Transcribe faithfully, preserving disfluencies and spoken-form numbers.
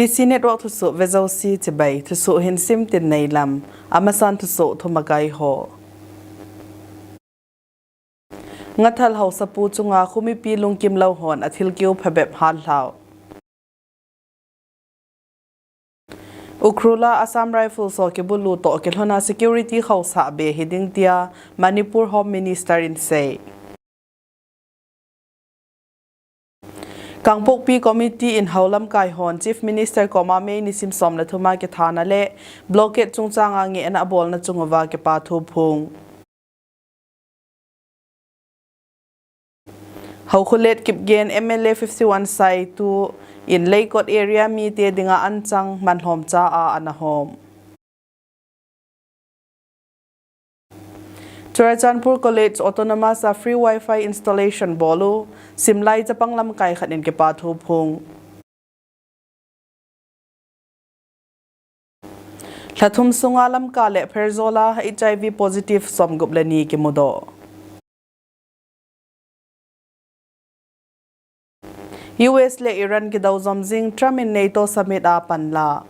TC Network thusoh vejouse chibai, thusoh hin simtin neilam, amasan thusoh thumakai ho. Ngathal haosapu chunga khomipi lungkimlou hon athilkeo phabep hallhau. Ukhrul a Assam Rifles ho kibulu toh kilhona security khaosah be hiding tia Manipur Home Minister in sei. Kangpokpi Committee in Hao lamkai hon Chief Minister koma May nisim som le thuma kithana le blockade chungchanga ngehna abolna chung uva kipathu phung. Haokholet Kipgen MLA fifty-one saitu in Leikot area mite dinga anchang manlhomcha a ana hom. Churachandpur College Autonomous a free wifi installation bolu, simlai chapang lamkai khat in kipathu phung. Lhathum sunga Lamka le Pherzawl a HIV positive somgup le ni kimudoh. US le Iran kidou jom jing, Trump in NATO summit a panla.